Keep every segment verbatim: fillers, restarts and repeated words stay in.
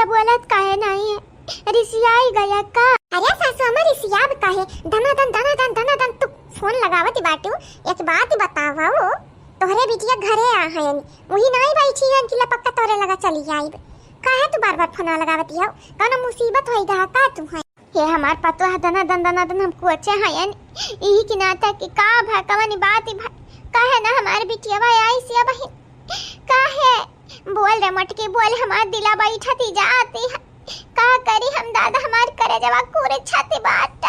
बोलत काहे नाहीं है? रिसियाई गया का? अरे सासू अम्मा, रिसियाब काहे? दनादन, दनादन, दनादन तू फोन लगावत बाटू। एक बात बतावा हो, तोहरे बिटिया घरे आ हयन, वही नाहीं बैठी हन कि लपक्का तोहरे लगा चली आइब। काहे तू बार बार फोन लगावत हो? कौनो मुसीबत होई गा का तू है? हे हमार पतोह, दनादन, दनादन हम कुछ हयन, इही के नाता कि का भा, कवन बात भा, काहे ना हमार बिटिया आई सिया बहिन, काहे? बोल रे मटकी, बोल, हमार दिला बैठत ही जाती है। का करी हम दादा, हमार करेजवा कूरे छाती बाट।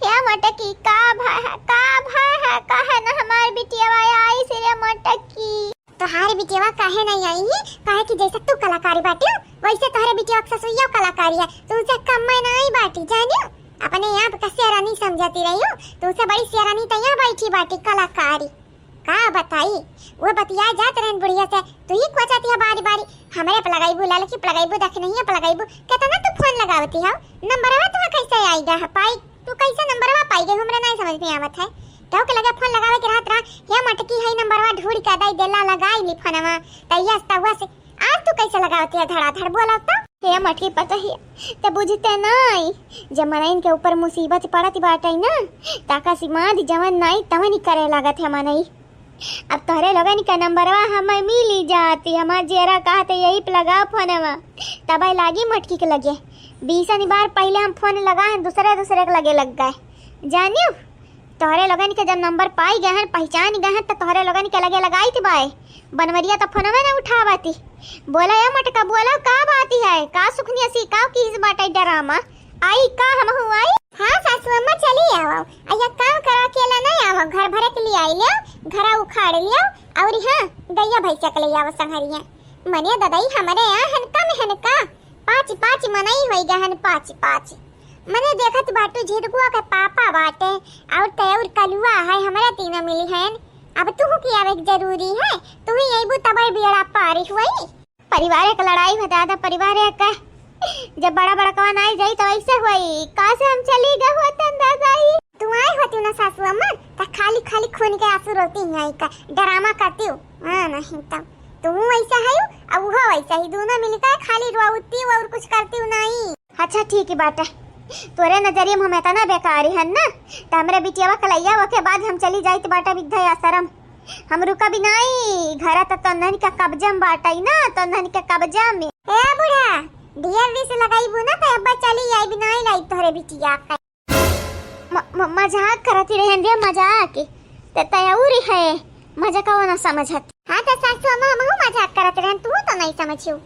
या मटकी, का भा है, का भा है, काहे ना हमार बिटिया आई से रे मटकी? तोहार बिटिया काहे नहीं आई है? काहे कि जैसे तू कलाकारी बाटियो, वैसे तोहरे बिटिया के ससुइया कलाकारी है। तुमसे कम में नहीं बाटी, जानियो? अपने आप का शेरानी समझती रही हो, तुमसे बड़ी शेरानी तो यहाँ बैठी बाटी कलाकारी। का बताई, वो बतिया जात रहन बुढ़िया से, तू ही कोचत है बारी बारी, हमरे पे लगइबू, ललकी पे लगइबू, दखिनहिया पे लगइबू, केतना तू फोन लगावती हो? नंबरवा तुहा कैसे आई गा है पाई? तू कैसे नंबरवा पाई गई, हमरे नहीं समझ में आवत है। केहू के लगे फोन लगावे के रहत रहा, हे मटकी है नंबरवा ढूंढ के दई देला, लगाई ली फोनवा, तैया से तहुआ से, आज तू कैसे लगावती है धड़ाधड़, बोला तो? हे मटकी पतोहिया, ते बुझते नाई, जब मनइन के ऊपर मुसीबत पड़त बाटे ना, ताका सिमाद जवन नाई तवन ही करे लागत है मनई। अब तोहरे लोगन का नंबरवा हमें मिली जाती, हमार जियरा कहते यही पे लगाओ फोनवा, तबे लागी मटकी के लगे। बीसन बार पहले हम फोन लगाए, दूसरे दूसरे के लगे लग गए। जानियो, तोहरे लोगन के जब नंबर पाई गए हैं, पहचान गए हैं, तो तोहरे लोगन के लगे लगाई थी बाय। बनवरिया तो फोनवे ना उठावती। बोला या मटका, बोला का बात है, का सुखनिया सी, का कीस बाटे डरामा? आई का हमहू आई? हाँ सासू अम्मा, चली आओ। अइया काम करो, अकेला नहीं आओ, घर भरे के लिए आई लियो, घरा उखाड़ लियो, और हाँ, गैया भैंसा के ले आओ संघरिया। मने ददाई हमरे यहाँ हनका में हनका, पाँच पाँच मनई होई गहन, पाँच पाँच। मने देखत बाटू झिटकुआ के पापा बाटे, और तैयार कलुआ है, हमरा तीनों मिली हैं। अब तू के आवे के जरूरी है, तू ही अइबू तबे बेड़ा पारी हुई। परिवार एक लड़ाई हो दादा, परिवार एक का। जब बड़ा बड़कवा नाई जाई तो ऐसे होई, का से हम चली गए होतन दादाई। तू आई होती ना सासू अम्मा, त खाली खाली खून के आंसू रोती ही आई का, ड्रामा करती हूँ। हाँ, नहीं तो तू वैसा है, अब वो वैसा ही, दोनों मिलकर खाली रोती हूँ और कुछ करती हूँ नहीं। अच्छा ठीक ही बाटे, तोरे नजरिया में हम इतना बेकारी हन ना, त हमरे बिटियावा कलैया ओके बाद हम चली जाइत बाटे वृद्धाश्रम। हम रुका भी नाई, घर त तोन्हन के कब्जा में बाटई ना, तोन्हन के कब्जा में। ए बूढ़ा, ढेर रिस लगाइबू ना त अब्बा चली आइब नाई लाई तोहरे बिटिया के। म-, म-, मजाक करती रहन दे, मजाक। ते तयौरी है, मजाक वो ना समझत। हाँ त सासू अम्मा, हमहू मजाक करत रहन, तू तो नहीं समझियो।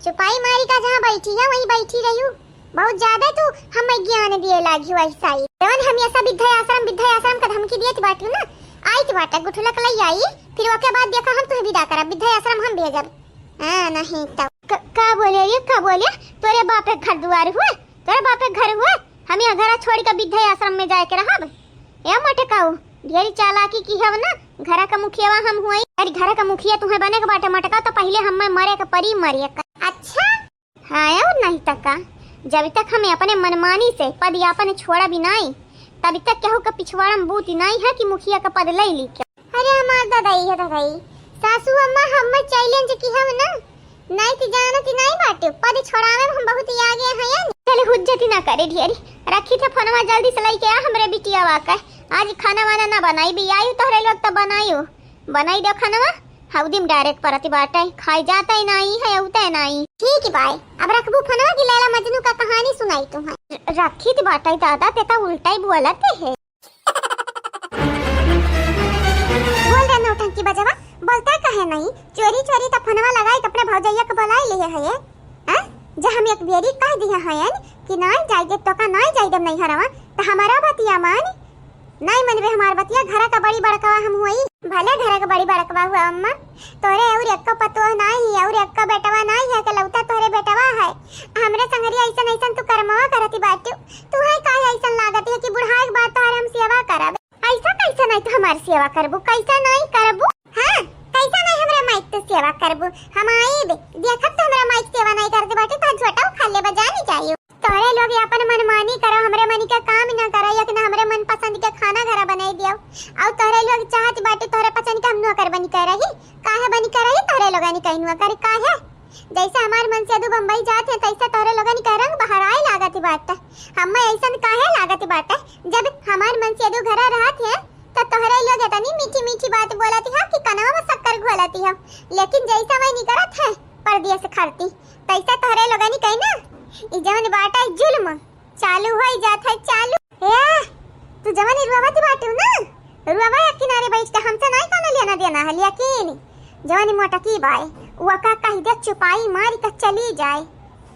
चुपाई मारी का जहाँ बैठी है, वहीं बैठी रहियो। बहुत ज्यादा तू हमें ज्ञान दिए लागी हो ऐसा ही। जवन हम ऐसा वृद्धाश्रम, वृद्धाश्रम का धमकी दिए बाटू ना, आई तो बाटा गुठुलक लई आई, फिर ओके बाद देखा हम तुम्हें विदा करब, वृद्धाश्रम हम भेजब। हाँ, नहीं तो। क-, का बोले ये, का बोले? तोरे बाप के घर दुआर हुए, तोरे बाप के घर हुए, हम यहाँ घरा छोड़ के वृद्धाश्रम में जाए के रहब? ए मटकाऊ, ढेरी चालाकी की हव ना, घरा का मुखियावा हम हुई। अरे घरा का मुखिया तुम्हें बने के बाटे मटका, तो पहले हमें मरे के परी मरे के। अच्छा? हाँ, और नहीं तक का, जब तक हमें अपने मनमानी से पद यापन छोड़ा भी नहीं, तब तक केहू के पिछवाड़ा में बूती नहीं है कि मुखिया का पद ले ली क्या। अरे हमार ददाई है ददाई, सासू अम्मा हम चैलेंज की हम ना, नहीं ती जानत ही नहीं बाटे, पद छोड़ावे में हम बहुत ही आगे हैं। चले हुज्जती ना करे ढेरी, रखी थे फोनवा जल्दी से लेके आ हमरे बिटियावा के, आज खाना वाना ना बनाई भी आयु तोहरे लोग तो बनायु, बनाई दो खानवा। हौदी में डायरेक्ट परत बाटे, खाई जाते नहीं है, उते नहीं। ठीक बाय, अब रखबू फोनवा की लैला मजनू का कहानी सुनाई तुम्हें। रखी तो बाटे दादा, ते तो उल्टा ही बोलत है। बोल रे नौटंकी बजवा, बोलता काहे नहीं? चोरी चोरी तो फोनवा लगाई के अपने भौजैया के बुलाई लिए है ये। हैं? जे हम एक बेरी कह दिया हयन कि नाई जाई देब, तोका नाई जाई देब नैहरवा, त हमारा बतिया मान। नाई मनबे हमार बतिया, घरा का बड़ी बड़कवा हम हुई। भले घरा का बड़ी बड़कवा हुआ अम्मा, तोरे और एक्को पतोह नाई है, और एक्को बेटवा नाई है, इकलौता तोरे बेटवा है। हमरे संगरी ऐसन ऐसन तू करमवा करती बाटियो। तू है काहे ऐसन लागत है कि बुढ़ाए के बाद तोहरे हम सेवा करब? ऐसा कैसे नहीं तो हमारी सेवा करबू, कैसे नहीं करबू? हाँ, कैसे नहीं हमरा माई के तू सेवा करबू? हम आइब, देखब तो हमरा माई के सेवा नहीं करते बाटे, तो झोटा उखाड़ ले बजाने चाहिए। तोरे लोग ये अपन मनमानी करो, हमरे मन के काम ना करो, या कि ना हमरे मनपसंद के खाना घरा बनाई दियो। और तोरे लोग चाहत बाटे तोरे पसंद के हम नौकर बनी कर रही, काहे बनी कर रही तोरे लोग नहीं कहीं नौकर, काहे? जैसे हमार मनसेदू बम्बई जात है, तैसे तोहरे लोगन के रंग बहराए लागत बाटे। हम्मे ऐसन काहे लागत बाटे? जब हमार मनसेदू घरा रहत है, त तोहरे लोग इतनी मीठी मीठी बात बोलत है कि कनवा में शक्कर घोलत है, लेकिन जैसे मैं निकरत है परदेस खरती, तैसे तोहरे लोगन के ना, ई जवन बाटे जुल्म, चालू होई जात है, चालू। ए, तू जवानी रुआवत बाटू ना, रुआवा एक किनारे बैठ के, हमसे नाई कोनो लेना देना है, लेकिन जवानी मोटकी बाय, ओका कह दे चुपाई मारी के चली जाए।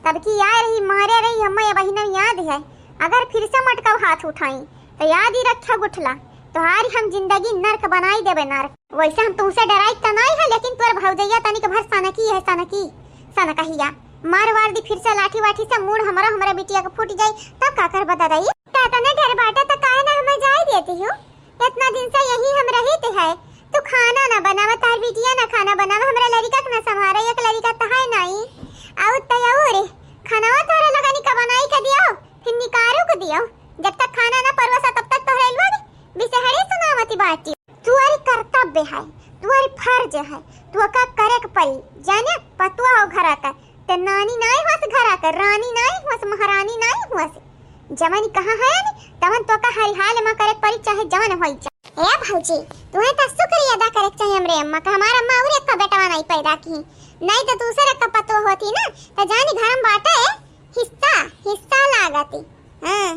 तब की आए रही, मारे रही, हमें अबहिन याद है। अगर फिर से मोटका हाथ उठाई, तो याद ही रखा गुठला, तोहारी हम जिंदगी नर्क बनाई देबे, नर्क। वैसे हम तुमसे डराई त नाई है, लेकिन तोर भौजैया तनिक भर सनकी है, सनकी, सनकहिया। मार वार दी फिर से लाठी वाठी से, मूड़ हमारा, हमारा बिटिया के फूट जाई, तब का करबा दादा? ई त इतने डर बाटे, त काहे ना हमें जाए देती हो? इतना दिन से यही हम रहित है, तू खाना ना बनावा, तार बिटिया ना खाना बनावा, हमरा लड़िका के ना संभारे, एक लड़िका त है नाई। आउ त और खाना तोहरे लोगनी का बनाई के दियो, फिर निकारू के दियो। जब तक खाना ना परोसा, तब तक तोहरे लोग बिसहरे सुनावती बाटी। तुअर कर्तव्य है, तुअर फर्ज है, तुअका करे के पड़ी। जाने पतुआ हो घरा का, ते नानी नाई होस घरा का, रानी नाई होस, महारानी नाई होस। जवन कहाँ है न, तवन तोका हरिहाल में करे के पड़ी, चाहे जवन होई जा। ए भौजी, तुहे त शुक्र अदा करे के चाही हमरे अम्मा का, हमार अम्मा और एक बेटवा नाई पैदा की, नाई त दूसर एक पतुआ होती ना, त जानी घर में बाटे हिस्सा, हिस्सा लागती। हाँ,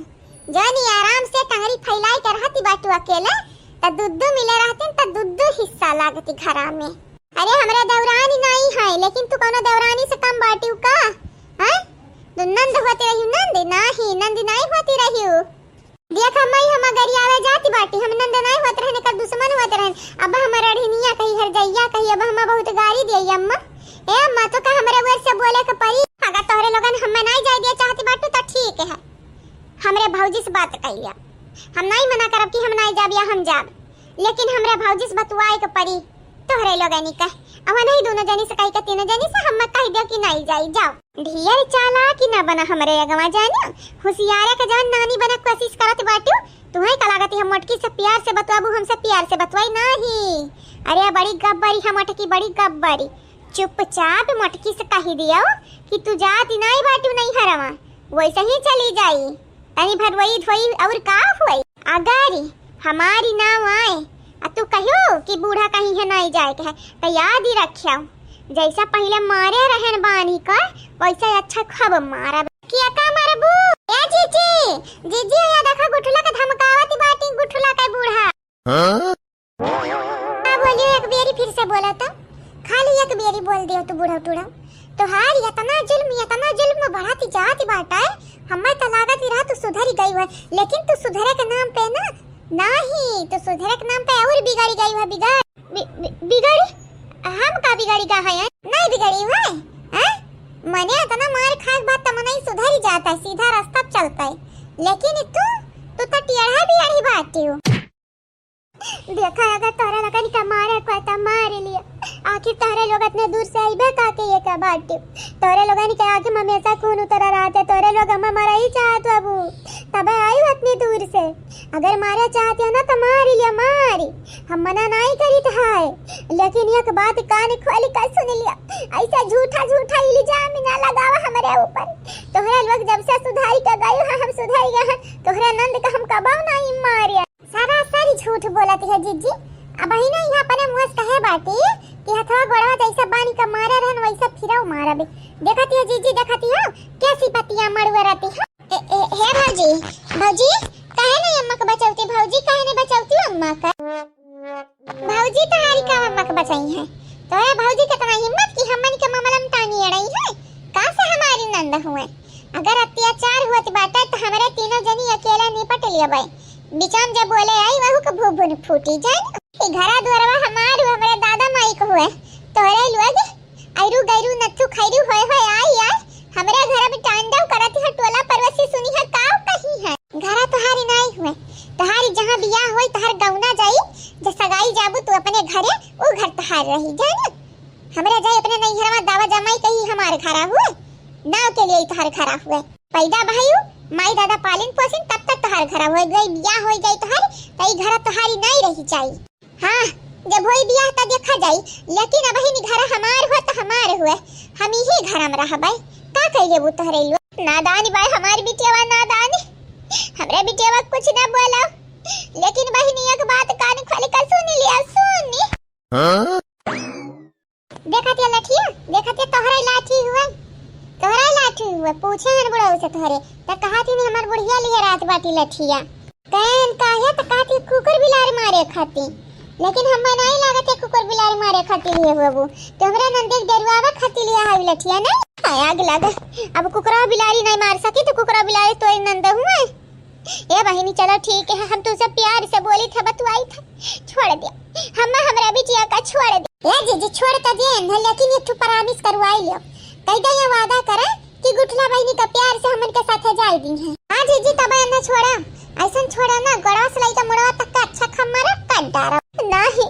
जौनी आराम से टंगरी फैलाई के रहती बाटू अकेले, त दुद्दू मिले रहतीन त दुद्दू हिस्सा लागती घरा में। अरे, हमरा देवरानी नाई है, लेकिन तू कौनो देवरानी से कम बाटू का? हैं? तू नंद होती रही, नंद नाही, नंद नाई होती रही। देख अम्मा, ई हम गरियावे जाती बाटी, हम नंद नाई होत रहन, एकर दुश्मन होत रहन। अब हम रढ़िनिया कही, हरजैया कही, अब हम बहुत गारी दिए अम्मा। ए अम्मा, तो का हमरे ओर से बोले के पड़ी? अगर तोहरे लोगन हमें नाई जाए दिए चाहती बाटू तो ठीक है, हमरे भौजी से बात कइया। हम नाई मना करब कि हम नाई जाब या हम जाब, लेकिन हमरे भौजी से बतुआए के पड़ी तोहरे लोगनी का। अब नहीं दोनों जनी से कही के तीनों जनी से हम कह दिया कि नाई जाई, जाओ। ढेर चालाकी ना बना हमरे अगवा जानियो, हुसियारे के जवन नानी बने के कोशिश करत बाटू। तुहे का लागत हम मोटकी से प्यार से बतवाबू, हमसे प्यार से बतवाई नाही। अरे बड़ी गब्बरी है मोटकी, बड़ी गब्बरी। चुपचाप मोटकी से कही दियो कि तू जाती नाही बाटू नैहरवा, वैसे ही चली जाई। तनी भर वही धोई और का हुई? अगर हमारी नाव आए आ तू कहियो कि बूढ़ा कहीं है नाई जाए के है, तो याद ही रखियो, जैसा पहले मारे रहन बानी का, वैसे अच्छा खूब मारब। किया का मारबू? ए जीजी, जीजी, या देखा गुठुला के धमकावत बाटी, गुठुला के बूढ़ा। हाँ? का बोलियो, एक बेरी फिर से बोला तो, खाली एक बेरी बोल दियो तू बूढ़ा टूढ़ा। तोहार इतना जुल्म, इतना जुल्म बढ़त जात बाटा है, हमें तो लागत ही रहा तू सुधरी गई है, लेकिन तू सुधरे के नाम पे ना, नाही, तू सुधरे के नाम पे और बिगड़ी गई है, बिगड़। बि-, बि-, बिगड़ी? हम का बिगड़ी गा है? नहीं बिगड़ी है, हैं? मने इतना मार खाए के बाद तो मनई सुधरी जाता है, सीधा रास्ता पे चलता है, लेकिन तू, तू तो टेढ़ा बियढ़ी बाटी हो। देखा, अगर तोहरे लोगन के मारे को है, तो मार लिया। आखिर तोहरे लोग इतने दूर से अइबे का के ये का बाटे? तोहरे लोगन के आँख में हमेशा खून उतरा रहत है। तोहरे लोग हमें मारा ही चाहत बाबू, तबे आई इतनी दूर से। अगर मारे चाहत है ना, तो मार लिया, मार। हम मना नहीं करीत है, लेकिन एक बात कान खोल कर सुन लिया, ऐसा झूठा झूठा इल्जाम ना लगावा हमरे ऊपर। तोहरे लोग जब से सुधारी के गए हो, हम सुधर गए हैं, तोहरे नंद का हम कबाऊ नहीं मारे। सरासर झूठ बोलत है जीजी। अबही ना यहाँ अपने मुँह से कहे बाटी कि हथवा गोड़वा जैसा बानी का मारे रहन वैसा फिरऊ मारब। देखत है जीजी, देखत है कैसी पतिया मड़ुआ रहती है। ए, ए, हे भौजी, भौजी, काहे नहीं अम्मा का बचौती भौजी, काहे नहीं बचौती अम्मा का? भौजी तोहारी का अम्मा का बचाई है? तोरा भौजी कितना हिम्मत कि हमन के मामला में टांगी अड़ाई है? का से हमारी नंद हुए? अगर अत्याचार हुआ बाटे तो हमरे तीनों जनी अकेले निपट लेबै। बिचाम जब बोले आई, वहू के भूभुन फूटी जाए। ई घरा दुआरवा हमार हुए, हमरे दादा माई के हुए। तोरे लोग आयरू गैरू नत्थू खैरू होए होए आई आई, हमरे घर में तांडव करत है, टोला पड़ोसी सुनी है, काव कही है। घरा तोहारी नाई हुए, तोहारी जहाँ बियाह होई, तोहार गौना जाई, जे सगाई जाबू तू अपने घरे, ऊ घर तोहार रही, जाने? हमरे जाई अपने नैहरवा, दावा जमाई कही हमार घरा हुए, नाव के लिए तोहार घरा हुए। पैदा भयू, माई दादा पालिन पोसिन, तब तक तोहार घरा होई गई, बियाह होई जाई तोहार, त ई घरा तोहारी नाई रही जाई। हाँ, जब होई बियाह त देखा जाई, लेकिन अबहिन घरा हमार होत हमार हुए, हम इही घर में रहबै। का कइले बू तोहरे लोग? नादानी बाय हमार बिटियावा, नादानी। हमरे बिटियावा कुछ ना बोलो, लेकिन बहिनी एक बात कान खोल के सुन लिया, सुनी। हाँ? देखत या लठिया, देखत या तोहरे लाठी हुए, तोहरे लाठी हुए। पूछे हन बुढ़ऊ से तोहरे, त कहत ही हमार बुढ़िया लिए रहत बाटी लठिया। कहन काहे त कहत ही कुकुर बिलार मारे खाती, लेकिन हमें नहीं लागत है कुकुर बिलार मारे खाती लिए हुए वो। तो हमरा नंदे के डरवावे खाती लिए हावी लठिया नहीं? आय आग लगे, अब कुकुरा बिलारी नहीं मार सकी तो कुकुरा बिलारी तो नंद हुए। ए बहिनी, चलो ठीक है, हम तुमसे प्यार से बोली थे, बतुआई थे, छोड़ दिया, हम हमरा बिटिया का छोड़ दिया। ए जीजी, छोड़ तो दे न, लेकिन एक ठो promise करवाई लियो, कह दे ये वादा करे कि गुठला बहिनी का प्यार से हमन के साथे जाए दी है। हाँ जीजी, तब एन्हे छोड़ा, ऐसन छोड़ा ना, गोड़वा से लइका मुड़वा तक का अच्छा खम्मरा काट डारा। नहीं,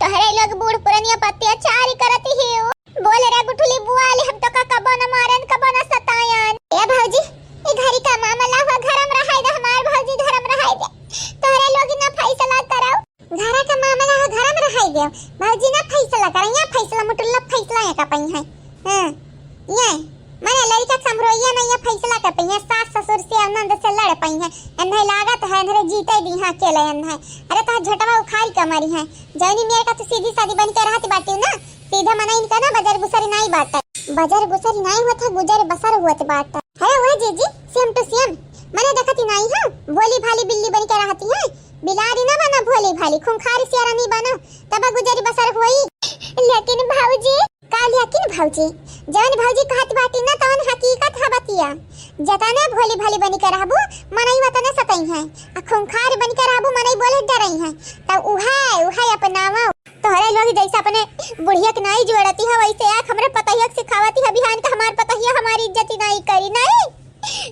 तोहरे लोग बूढ़ पुरनिया पर अत्याचार करती है। बोल रे गुठली बुआली, हम तो का कबो न मारन, कबो न सतायन। ए भौजी, ई घरी का मामला हो, घर में रहाई दे, हमार भौजी घर में रहाई दे। तोहरे लोग ना फैसला करो। घर का मामला हो, घर में रहाई दे। भौजी ना फैसला करे, यहाँ फैसला मुटुल्ला फैसला यहाँ का पई है। हाँ, ये, मने लड़का संभरोइया ना यहाँ फैसला कर पई है, सास ससुर से आनंद से लड़ पई है। एन्हे लागत है, एन्हे जीते दी हाँ अकेले एन्हे। अरे तो झटवा उखाड़ के मारी है। जौनी मेर का तू सीधी सादी बन के रहत बाटी ना, सीधा मना इनका ना बजर गुसर नाई बाटे। बजर गुसर नाई होत है, गुजर बसर होत बाटे। अरे वह जीजी, same to same। मने देखती नाई है, भोली भाली बिल्ली बन के रहती है। बिलारी ना बना भोली भाली, खूंखार सियारा नहीं बना, तब गुजर बसर होई। लेकिन भौजी। का लेकिन भौजी? जवन भौजी कहत बाटी ना, तवन हकीकत है बतिया। जतने भोली भाली बनी के रहबू, मनई वतने सतई है। आ खूंखार बनी के रहबू, मनई बोले डरई है। तब उहे, उहे अपनावा। तोहरे लोग जैसे अपने बुढ़िया के नाई जोड़ती है, वैसे आँख हमरे पतहिया के सिखावती है, बिहान का हमार पतहिया हमारी इज्जत नाई करी, नाई।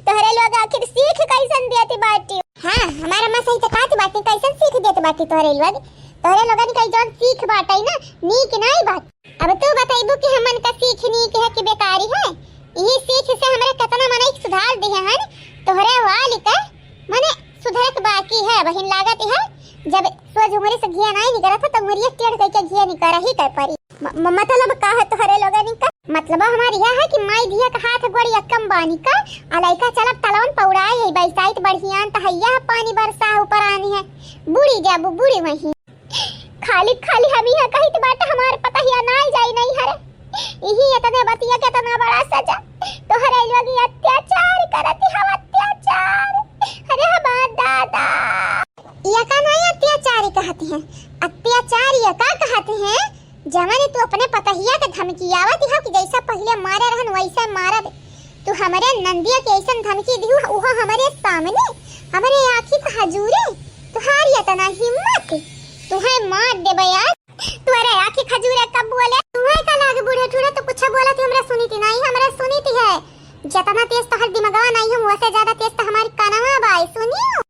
तोहरे लोग आखिर सीख कैसन देती बाटी? हाँ, हमारा माँ सही तो कहती बाटी, कैसन सीख देती बाटी तोहरे लोग? तोहरे लोगन के जौन सीख बाटे ना, नीक नाई बात। अब तू बतैबू कि हमन का सीख नीक है कि बेकारी है? यही सीख से हमरे केतना मनई के सुधार दिहे हन, तोहरे वाली के मने सुधरत बाकी है, बहिन लागत है। जब सोझ उंगरी से घिया नाई निकलत है, तो उंगरिया टेढ़ करके घिया निकल ही कर परी। म-, म-, मतलब का है तोहरे लोगन का? मतलब हमार यह है कि माई धिया का हाथ गोड़ यक्कम बानी का, आ लइका चलब तलवन पौड़ाए है, बरसाइत बढ़ियान त हैया पानी बरसा ऊपर आनी है, बूड़ी जाबू, बूड़ी वहीं। खाली, खाली हम यह कहित बाटे, हमार पतहिया नाई जाई नहीं हरे। यही इतने बतिया के इतना बड़ा सजा। तोहरे लोग अत्याचार करती हो, अत्याचार। अरे हमार दादा। ये का नाई अत्याचारी कहती हैं? अत्याचार ये का कहती हैं? जवन तू अपने पतहिया के धमकियावत हो कि जैसा पहिले मारे रहन वैसे मारब। तू हमरे नंदिया के ऐसन धमकी दिहू, उहो हमरे सामने, हमरे आँखी के हजूरे। तुहार इतना हिम्मत, तुहे मार देबे आज। तोरे आँखी खजूरे कब बोले? तुहे का लागे बूढ़े ठूढ़े, तो कुछ बोलत ही हमरा सुनीती नहीं, हमरा सुनीती है। जतना तेज तोहर दिमगवा नहीं हम, वैसे ज्यादा तेज तो हमारी कानवा बाई, सुनियो।